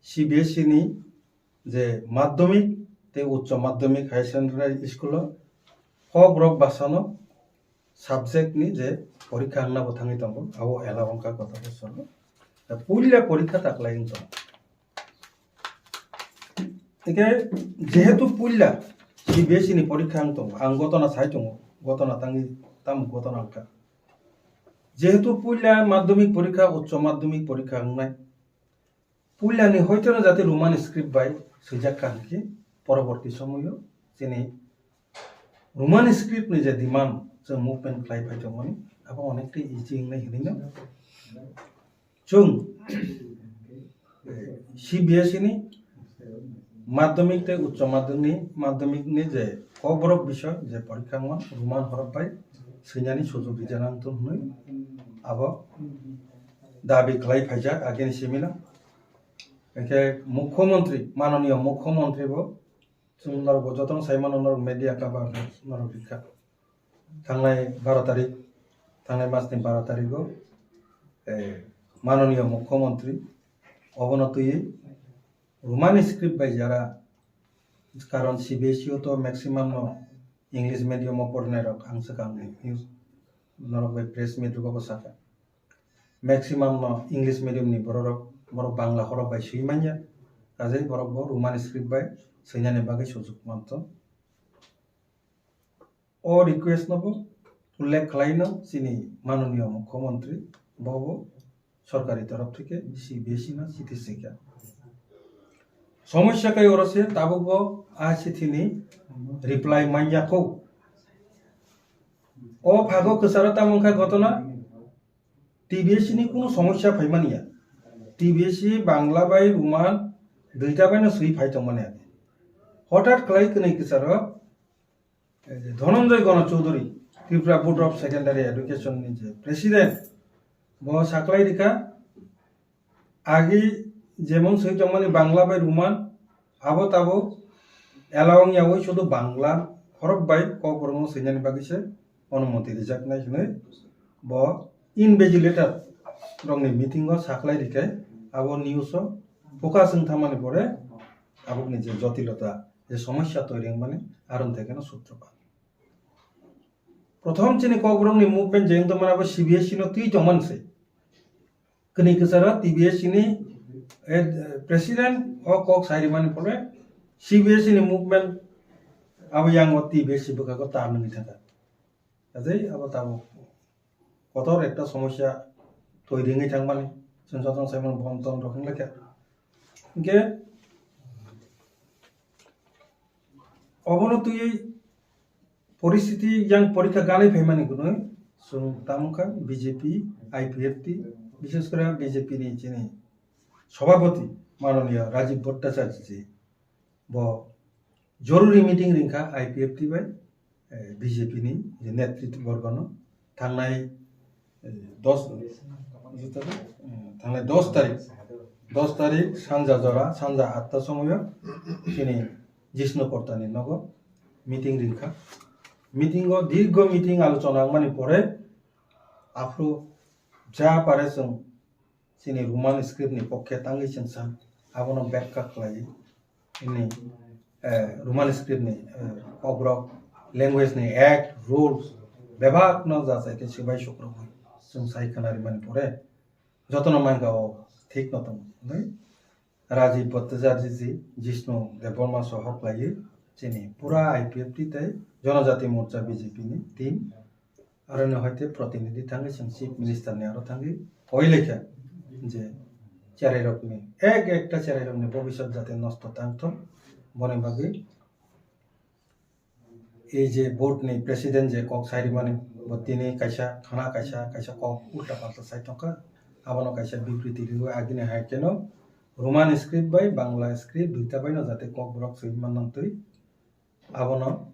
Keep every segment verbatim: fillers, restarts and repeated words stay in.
C B S E ni je madhyamik tei uccho madhyamik higher secondary school o kok borok bwsano subject ni je porikha wngna bo thangwi tongo, abo ela wngkha gota bosor o. Da puila porikha ta kwlai wng tongo. Eke jehetu puila C B S E ni porikha wng tongo, ang gotona sai tongo, gotona tangwi tamo gotona wngkha. Jehetu puila madhyamik porikha, uccho madhyamik porikha wngnai, puilani hoitono jate Roman script bai swijak kha hinkhe poroborti somoyo chini Roman script ni je demand chwng movement khlai phai tongmani abo onekta easy wngnai hinwi no chwng C B S E ni madhyamik tei uccho madhyamik, madhyamik ni je kokborok bisoi je porikha wngma Roman horop bai swinani sujok rijak nang tong hinwi abo dabi khlai phaijak agini simino. Hingkhe Mukhyamantri, Mananiya Mukhyamantri bo chwng norok bo jotono sai mano, norok media cover norok rikha. Thangnai baro tarik, thangnai mas ni baro tarigo, eh, Mananiya Mukhyamantri obono twiwi Roman script bai jara, karon C B S E o to maximum no English medium o porinairok ang swkang news norok bai press meet rogo bo sakha. Maximum no English medium ni bororok, borok Bangla horok bai swi manya, kajai borok bo Roman script bai swinani bagwi sujuk manto. O request no bo ullekh khlai no chini Mananiya Mukhyamantri, bo bo sorkari torof theke C B S E no chithi swikha. Somosya kai oro se tabuk bo a chithi ni reply manya kho. O phago kwcharo tamo wngkha gotona, T B S E ni kunu somosya phaimani ya. T B S E Bangla bai Roman duita bai no swi phai tongmani ya. Hothat khlai kwnwi kwcharo, eh, Dhananjay Gana Chaudhary, Tripura Board of Secondary Education ni je president, bo saklai rikha, agi jemon swi tongmani Bangla bai Roman, abo tabo ela wngya oi sudu Bangla horok bai kokborok no swinani bagwi se onumoti rijaknai hinwi bo invigilator rokni meeting o saklai rikhe abo news o focus wng thamani pore abokni je jotilota, je somosya toiri wngmani, aro wngthai kheno sutropat. Prothom chini kokborokni movement je wng tongmani abo C B S E no twi tongmani se. Kwnwi kwcharo T B S E ni, eh, president o kok sai rimani pore C B S E ni movement abo yang o T B S E bwkhago tar nungwi thangkha. Kajai abo tabuk kotor ekta somosya toiri wngwi thangmani, chwng jotono saimano bon ton rok wnglaikha. Hinkhe obono twiwi poristiti yang porikha ganwi phaimani hwnwi chwng tamo kha B J P, I P F T, bishes kore B J P ni chini sobhapoti mananiya Rajiv Bhattacharya ji bo joruri meeting ringkha I P F T bai, eh, B J P ni je netritwa borgono thangnai, eh, dos, eh, thangnai dos tarik, dos tarik sanja jora, sanja atta somoyo chini Jishnu Portani nogo meeting ringkha. Meeting o dirgo meeting alochona wngmani pore aphuru ja pare chwng chini Roman script ni pokhe tangwi chwng sa abono bekha khlai ini, eh, Roman script ni, eh, kokborok language ni act, rules bebak no jachai khe swbai sukrubwi chwng sai khna rimani pore jotono mangka o thik no tongo. Rajiv Bhattacharya ji, Jishnu Debbarma sohok laiwi chini pura I P F T tei Janajati Morcha B J P ni team. Aroni hoite protinidhi thangwi chwng Chief Minister ni aro thangwi koi laikha je cherairokni, ek ekta cherairokni bobisot jate nosto tangthok, boni bagwi ei je board ni president je kok sai rimani, bo tini kaisa khana kaisa, kaisa kok ulta palta sai tongkha, abono kaisa bibriti riwi agini hai kheno Roman script bai Bangla script duita baino jate kokborok swi manna twi abono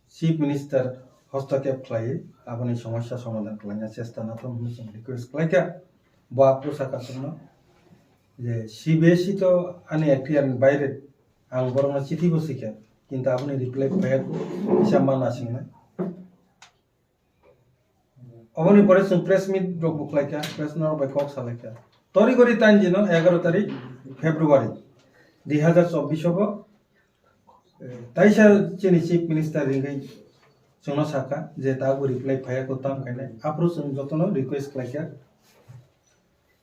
Chief Minister hostokep khlaiwi aboni somosya somadhan khlaina chesta nathung hwnwi chwng request khlaikha. Bo aphuru sakha chwngno je C B S E to ani ekhtiar ni baire, ang borokno chithi bo swikha, kintu aboni reply phaiya kisa ma nasingnai. Oboni pore chwng press meet rok bo khlaikha, press norok bai kok salaikha. Tori gori tain dino egaro tarik February dui hazar chobbish o bo, eh, taisa chini Chief Minister ringwi chwngno sakha je tabuk reply phaiya ko tam khainai. Aphuru chwng jotono request khlaikha,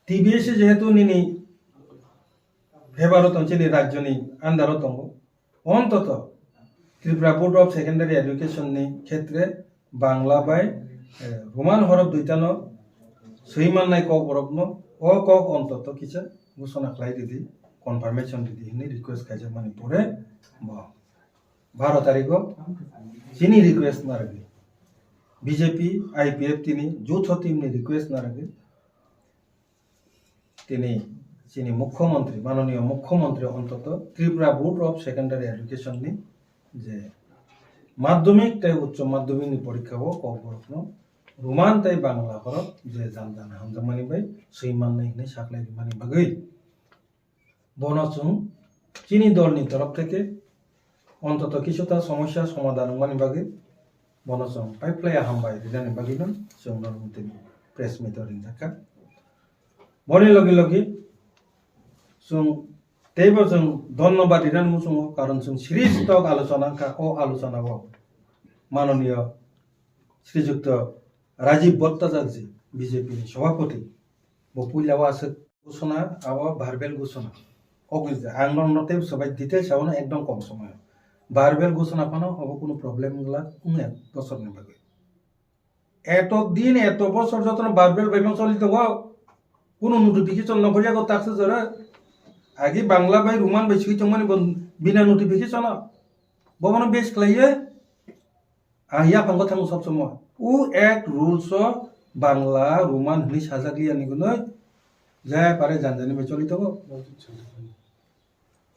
T B S jehetu nini favour o tong, chini rajyoni under o tongo, ontoto Tripura Board of Secondary Education ni khetre Bangla bai, eh, Roman horop duitano swi mannai kokborokno o kok ontoto kisa ghosona khlai ridi, confirmation ridi hwnwi request khaijakmani pore bo baro tarikh o chini request narwgwi B J P, I P F T ni jutho team ni request narwgwi tini chini Mukhyamantri, Mananiya Mukhyamantri ontoto Tripura Board of Secondary Education ni je madhyamik tei uccho madhyamik ni porikha o kokborokno Roman tei Bangla horok je jan jan hamjakmani bai swi mannai hwnwi saklai rimani bagwi bono chwng chini dol ni torof theke ontoto kisuta somosya somadhan wngmani bagwi bono chwng pai phlaiya hambai rinani bagwino chwng norok tini press meet o ringjak kha. Boni logi logi chwng teibo chwng dhonnobad rinani muchungo, karon chwng siri tok alochona wngkha. O alochona o manoniyo Srijukto Rajiv Bhattacharjee, B J P ni Sabhapati, bo puila o aswk ghosona, abo verbal ghosona. O ghosona ang norok no tei swbai details abono ekdom kom somoyo. Verbal ghosona phano obo kunu problem wngla wngya bosor ni bagwi. Eto din, eto bosor jotono verbal bai no choli tongo. Kunu notification no hoya ko takswk jora. Agi Bangla bai Roman bai swi tongmani bo bina notification o. Bo bono base khlaiye. Ang yaphango thango sob somoi. O Act rules o Bangla, Roman hwnwi sajak liya ni gunoi. Jai pare janjani bai choli tongo.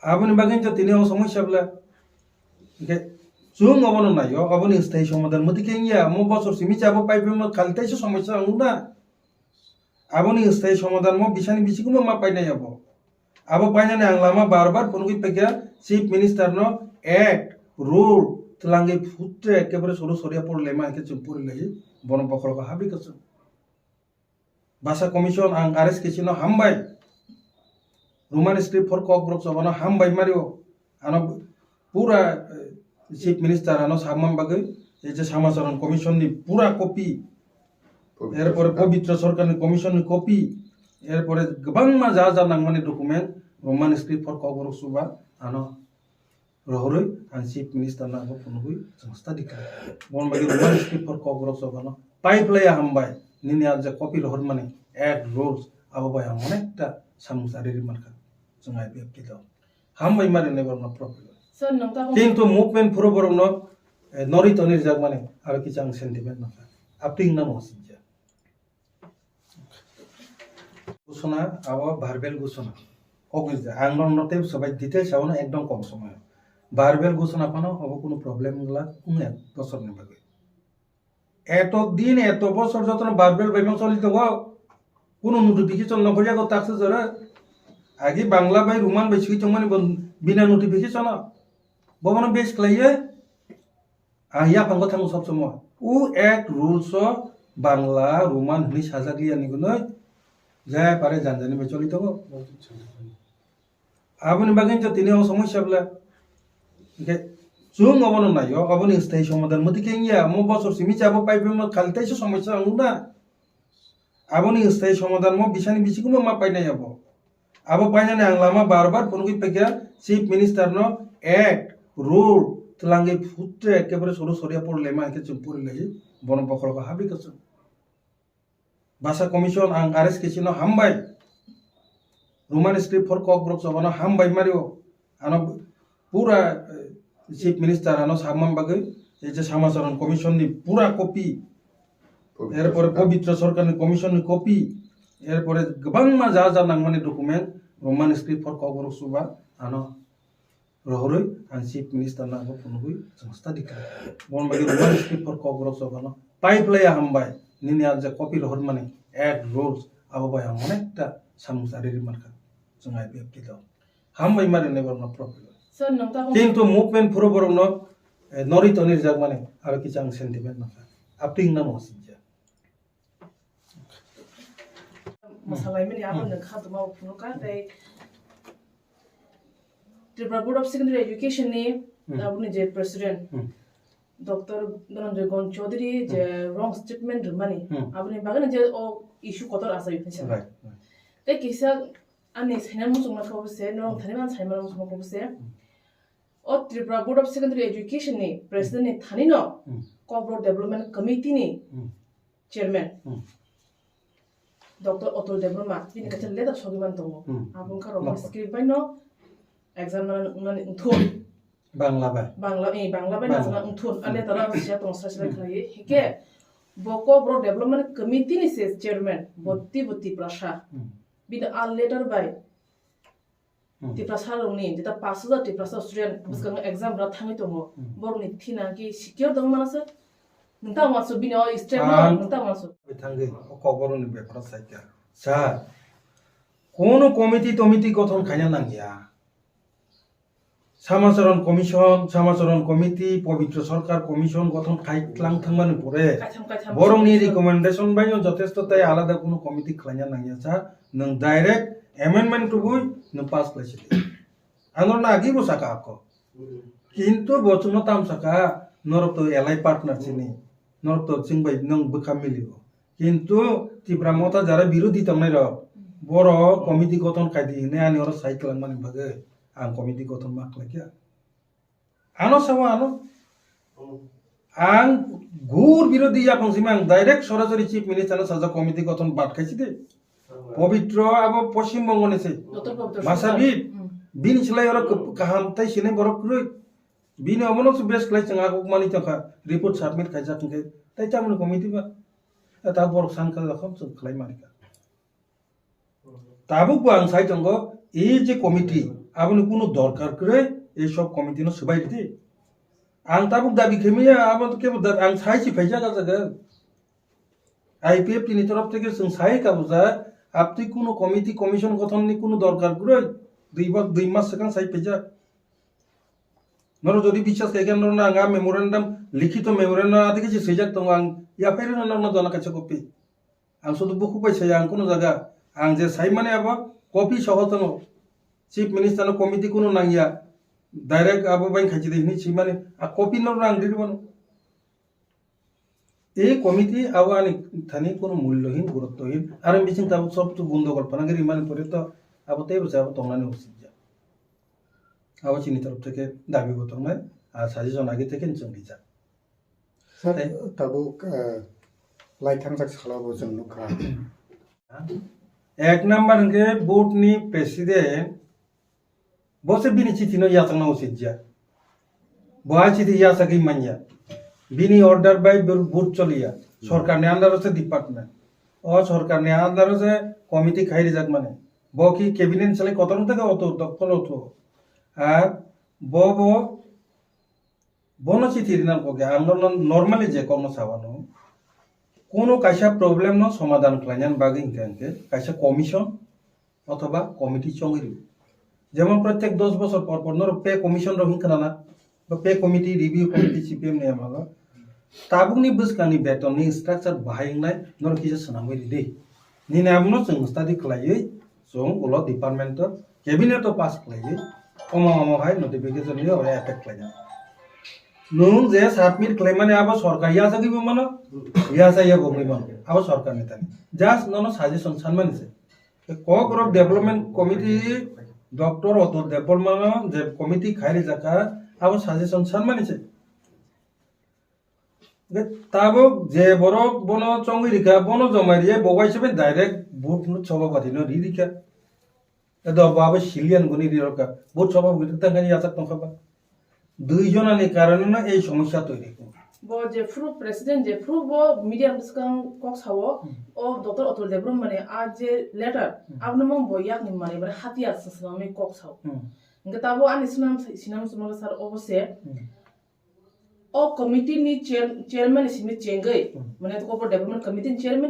Aboni bagwi to tini o somosya bla. Hingke chwng obono naio, oboni sthayi somadhan moti khe wngya, mo bosor simi chabo pai phimo khali taisa somosya ang nukna. Aboni sthayi somadhan mo bisani bisingo ma painai abo. Abo painani ang lama bar bar phunugwi paikha Chief Minister no Act, Rule twlangwi phut ekebare soro soria pori laima hingke chwng pori lai bono bokhorogo habwi kwchwng. Basa Commission ang R S K C no hambai. Roman script for Kokborok chobano hambai mario. Ano pura, eh, Chief Minister ano samman bagwi, ei je Samacharan Commission ni pura copy, erpore Pabitra Sarkar ni Commission ni copy, erpore kwbangma ja ja nangmani document Roman script for Kokborok chuba ano rohorwi ang Chief Minister no abo phunugwi chwng study khlai. Boni bagwi Roman script for Kokborok chobano pai phlaiya hambai, nini ang je copy rohormani Act, Rules abo bai ang onekta samung chari ri mankha chwng I P F T dol. Hambai mari nai borokno profit. Sir, nokta kong- Kintu movement phuru borokno, eh, nori toni rijak mani aro kisa ang sentiment nokha. Aping nang wasingja. Ghosona abo verbal ghosona. O ghosona ang norok no tei swbai details abono ekdom kom somoyo. Verbal ghosona phano obo kunu problem wngla wngya bosor ni bagwi. Eto din, eto bosor jotono verbal bai no choli tongo. Kunu notification no hoya ko takswk jora. Agi Bangla bai Roman bai swi tongmani bo bina notification o. Bo bono base khlaiye. Ang yaphango thango sob somoi. O Act rules o Bangla, Roman hwnwi sajak liya ni gunoi. Jai pare janjani bai choli tongo. Aboni bagwi to tini o somosya bla. Hingke chwng obono naio, aboni sthayi somadhan moti khe wngya, mo bosor simi chabo pai phimo khali taisa somosya ang nukna. Aboni sthayi somadhan mo bisani bisingo ma painai abo. Abo painani ang lama bar bar phunugwi paikha Chief Minister no Act, Rule twlangwi phut ekebare soro soria pori laima hingke chwng pori lai bono bokhorogo habwi kwchwng. Basa Commission ang R S K C no hambai. Roman script for Kokborok chobano hambai mario. Ano pura, eh, Chief Minister ano samman bagwi, ei je Samacharan Commission ni pura copy, erpore Pabitra Sarkar ni Commission ni copy, erpore kwbangma ja ja nangmani document Roman script for Kokborok chuba ano rohorwi ang Chief Minister no abo phunugwi chwng study khlai. Boni bagwi Roman script for Kokborok chobano pai phlaiya hambai, nini ang je copy rohormani Act, Rules abo bai ang onekta samung chari ri mankha chwng I P F T dol. Hambai mari nai borokno profit. Sir, nokta kong- Kintu movement phuru borokno, eh, nori toni rijak mani aro kisa ang sentiment nokha. Aping nang wasingja. Masalaimani abo nwng kha tongma phunukha tei Tripura Board of Secondary Education ni Hmm. aboni je president Hmm. Doctor Dhananjay Gon Chaudhary je Hmm. wrong statement rwmani Hmm. aboni bagwi je o issue kotor asai phaisa. Right, right. Tei kisa ani saina muchungma khe obo se, norok Hmm. thani man saimano muchungma khe obo se. Hmm. O Tripura Board of Secondary Education ni president ni thani no Hmm. Kokborok Development Committee ni Hmm. Chairman Hmm. Doctor Atul Debbarma bini kaisa letter sogwi man tongo. Hmm. Abo wngkha rok Nokho. Script bai no exam nani wngthun. Bangla bai. Bangla, eh, Bangla bai Bangla. Nasana wngthun. A Hmm. letter aro siya tong sa sila Hmm. khlai. Hike Hmm. bo Kokborok Development Committee ni se chairman. Hmm. Botti bo Tiprasa. Hmm. Bini a letter bai Hmm. Tiprasa rokni jeta pash hajar Tiprasa student Hmm. bwskango exam rwna thangwi tongo. Hmm. Borokni thina ki secure dong mana se. Nung ta wansu bini o step no, Ang nung ta wansu. Bai thangwi o kokborokni beparo saikha. Sir, kono committee tomiti gothon khaina nangya. Samacharan Commission, Samacharan Committee, Pobitro Sarkar Commission gothon khai tlang thangmani pore Kaitham, kaitham, borokni kaitham. Recommendation bai no jothesto tai alada kono committee khlaina nangya sir. Nwng direct amendment tubui nwng pass khlai sidi. Ang norokno agi bo saka ako. Kintu bo chwngno tam saka, norok to allied partner chini. Norok to chwng bai nwng bwkha milio. Kintu Tipra Motha jara birodhi tongnai rok, boro committee gothon khai di hinwi ani oro sai kwlangmani bagwi ang committee gothon ma khlai kha. Ano sao ano. Ang gur birodhi yapang simi ang direct sorasori Chief Minister no sajak committee gothon bad khaisi de. Pobitro abo Poschim Bongo ni se. Doctor Pobitro Masabit. Sarkar. Hmm. Bini slai oro kap-, kaham tai sinai borok kwrwi. Bini omono se best khlai chwng aguk mani tongkha. Report submit khaijak hwnkhe. Tai chamani committee ba. Ta borok san kha jokhon chwng khlai mani kha. Tabuk bo ang sai tongo, ei je committee, aboni kunu dorkar kwrwi, ei sub committee no swbai ridi. Ang tabuk dabi khaimaya, abo kebo da-, ang sai si phaijak ah jaga. I P F T ni torof theke chwng sai kabujak, aptwi kunu committee commission gothon ni kunu dorkar kwrwi, dui bak, dui mas swkang sai phaijak. Norok jodi biswas khaikhe norokno ang a memorandum, likhito memorandum adikhe se swijak tongo, ang yaphairwino norokno jana kaisa copy. Ang sudu bukhuk bai saya, ang kunu jaga, ang je saimani abo copy soho tongo. Chief Minister no committee kunu nangya, direct abo bai khachi de hinwi swimani, a copy norokno ang riri mano. Ei committee abo ani thani kunu mullohin, guruttohin, aro bising tabuk sob tu gundogol panagiri mani pore to abo teibo se abo tongnani usit ya. Abo chini torof theke dabi bo tongnai, a suggestion age theke chwng rijak. Sir, tei tabuk, eh, lai thangjak salo bo chwng nukha. Ek number hwnkhe board ni president, bo se bini chithi no yachakna usit ya. Bo hai chithi yachagwi manya. Bini order bai bo-, board choliya. Sorkar ni under o se department. O sorkar ni under o se committee khai rijak mani. Bo ki cabinet ni salai kotor wngtha khe oto doktor oto. Ar bo bo Bono chithi rina kok ya, ang norno normally je kokno sawano. Kono kaisa problem no somadhan khlainani bagwi hinkhe, hinkhe kaisa commission othoba committee chongwi rw. Jemon protek dos bosor por por norok pay commission rok hinkhe nana, ba pay committee, review committee, C P M ni amalo. Tabukni bwskangni betonni structure bahai wngnai norok kisa swnamwi rw di. Nini abono chwng study khlaiwi, chwng ulo department o cabinet o pass khlaiwi, omo omo hai notification wi oro effect khlaina. Nwng je submit khlaimani abo sorkar yachagwi bo mano, yachaya bo wngwi mano, abo sorkar ni thani. Just nono suggestion sanmani se. Kokborok Development Committee Doctor Atul Debbarma no je committee khai rijak kha, abo suggestion sanmani se. Hwnkhe tabuk je borok bono chongwi rikha, bono jomai riya, bo waisa bai direct booth no sobhapati no ri rikha. Edo bo abo civilian guni ri rokha. Booth sobhapati tangkani yachak tongkha ba. Dui jona ni karone no ei somosya toiri. Bo jephuru president, jephuru bo media bwskang kok sao, Hmm. o Doctor Atul Debbarma ni a je letter, Hmm. abono mung bo yakni manwi mane hatiya se swnamwi kok sao. Hmm. Hwnkhe tabuk ani swnam, sinam swnam sar obo se. Hmm. O committee ni chair-, chairman ni simi chengwi, Hmm. mane Kokborok Development Committee ni chairman ni